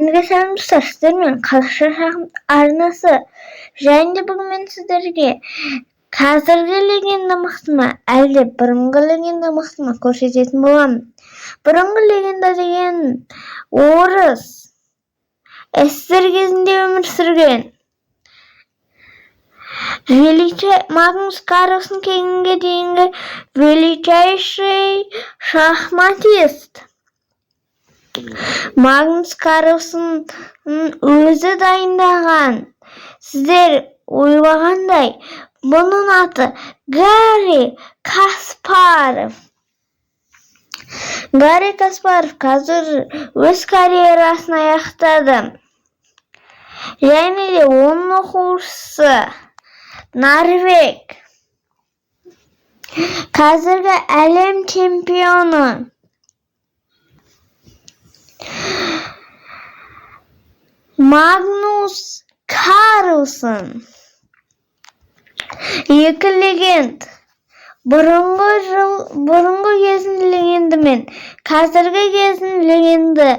Сәлем, достар! Сіздермен Қазақша шахмат арнасы. Және де бүгін мен сіздерге қазіргі легенда мықты ма, әлде бұрынғы легенда мықты ма көрсететін боламын. Бұрынғы легенда деген орыс СССР кезінде өмір сүрген Магнус Карлсон келгенге дейінгі величайший шахматист. Магнус Карлсон өзі дайындаған. Сіздер ойлағандай, бұның аты Гарри Каспаров. Гарри Каспаров қазір өз карьерасын аяқтады. Және де оның оқушысы норвег, қазіргі әлем чемпионы Магнус Карлсон. Екі легенд. Бұрынғы жыл, бұрынғы кездің легенді мен қазіргі кездің легенді.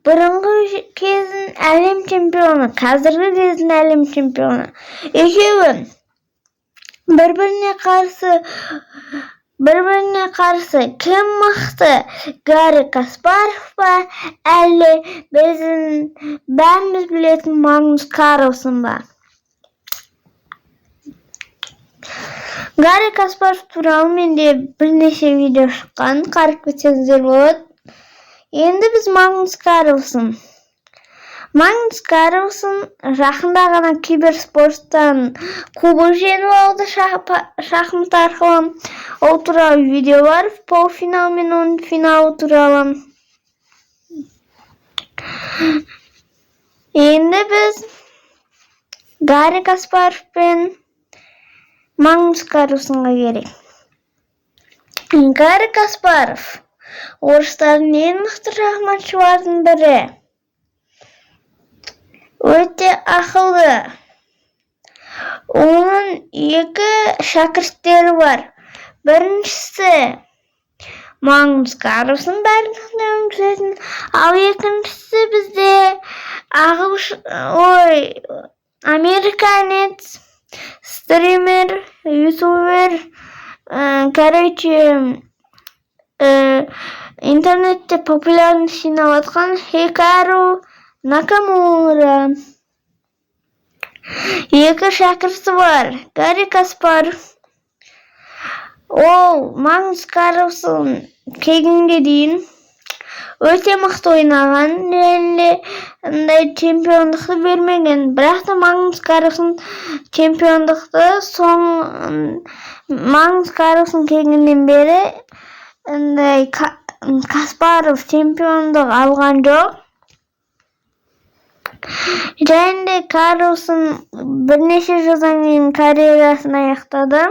Бұрынғы кездің әлем чемпионы, қазіргі кездің әлем чемпионы. Екеуі бір-біріне қарсы кім мықты? Гарри Каспаров па, әлде біздің бәріміз білетін Магнус Карлсон ба? Гарри Каспаров туралы менде бірнеше видео шыққан, қарап кетсеңіздер болады. Енді біз Магнус Карлсон. Магнус Карлсон жақында ғана киберспорттан кубок жеңіп алды шахмат арқылы. Ол туралы видео бар, полуфинал мен оның финалы туралы. Енді біз Гарри Каспаров пен Магнус Карлсонға керек. Гарри Каспаров орыстардың ең мықты шахматшылардың бірі. Өте ақылды. Оның екі шәкірттері бар. Біріншісі Магнус Карлсон, бәрін білетін, ал екіншісі бізде ағылш, ой, американец, стример, ютубер, короче, интернетте популярность жинап жатқан Хикару Накамура. Екі шәкірті бар. Гарри Каспаров ол Магнус Карлсон келгенге дейін өте мықты ойнаған және андай чемпиондықты бермеген. Бірақ та Магнус Карлсон чемпиондықты соң Магнус Карлсон келгеннен бері андай Каспаров чемпиондық алған жоқ. Және де Карлсон бірнеше жылдан кейін карьерасын аяқтады.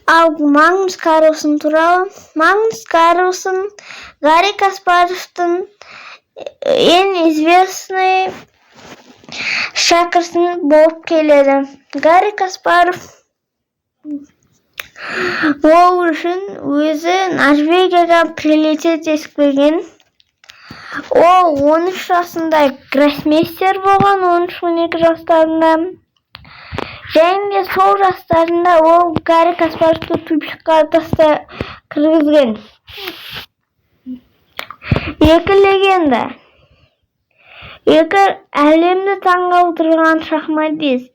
Ал Магнус Карлсон туралы. Магнус Карлсон Гарри Каспаровтың ең известный шәкірті болып келеді. Гарри Каспаров ол үшін өзі Норвегияға прилететь етіп келген. Ол 13 жасында гроссмейстер болған, 13-12 жастарында. Және де сол жастарында ол Гарри Каспаровты тупикқа таста кіргізген. Екі легенда. Екі әлемді таңғалдырған шахматист.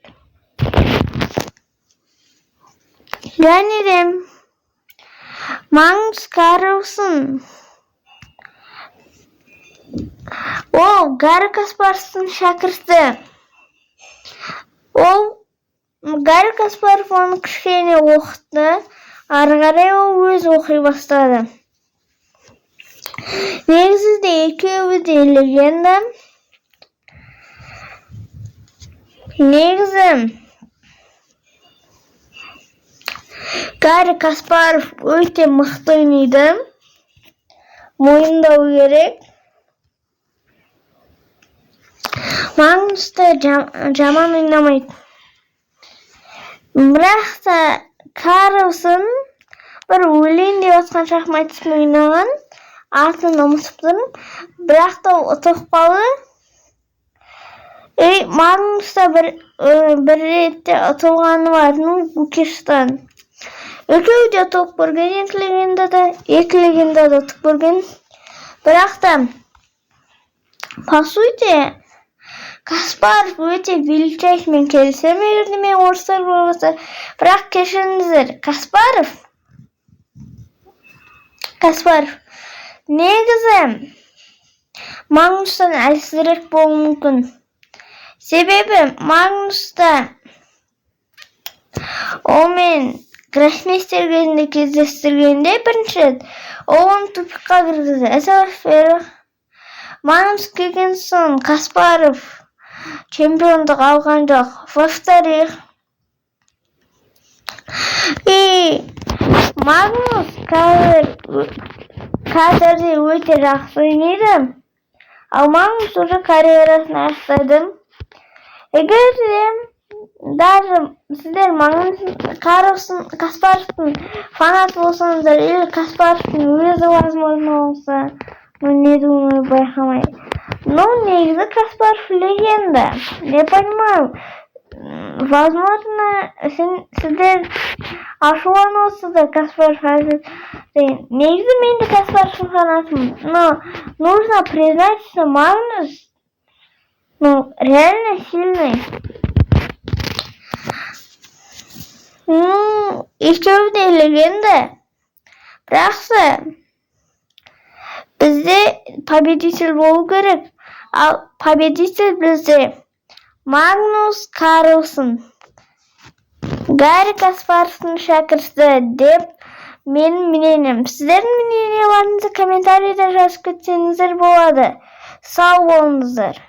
Және де Магнус Карлсон ол Гарри Каспаровтың шәкірті. Ол Гарри Каспаров оны кішкене оқытты, ары қарай ол өзі оқи бастады. Негізі де екеуі де легенда. Негізі Гарри Каспаров өте мықты ойнайды. Мойындау керек. Магнус та жаман ойнамайды. Бірақ та Карлсон бір өлейін деп жатқан шахматист ойнаған. Атын ұмытып тұрмын, бірақ та ұтылып қалды. И Магнуста бір ретте ұтылғаны бар, ну, Гукештан. Екеуі де ұтылып көрген, екі легенда да, екі легенда да ұтып көрген. Бірақ та, по сути, Каспаров өте величайший. Мен келісемін, егер де мен орыстар болмаса. Бірақ кешіріңіздер, Каспаров негізі Магнустан әлсізірек болуы мүмкін. Себебі Магнуста онымен гроссмейстер кезінде кездестіргенде бірінші рет ол оны тупик қа кіргізді. Это во-первых. Магнус келген соң Каспаров чемпиондық алған жоқ. Во-вторых, и Магнус қазірде өте жақсы ойнайды. Ал Магнус уже карьерасын аяқтады. Егер де даже сіздер Магнус Карлсон, Каспаровтың фанаты болсаңыздар или Каспаровтың өзі, возможно, болса, ну, не думаю, байқамай. Ну, негізі Каспаров легенда. Я понимаю, возможно, сіздер ашуланып отырсыздар Каспаров әлсіз деген. Негізі мен де Каспаровтың фанатымын, но нужно признать, что Магнус, ну, реально сильный. Ну, екеуі де легенда. Бірақ та бізде победитель болу керек. Ал победитель бізде Магнус Карлсон. Гарри Каспаровтың шәкірті деп менің мнением. Сіздердің мнение ларыңызды комментарийде жазып кетсеңіздер болады. Сау болыңыздар.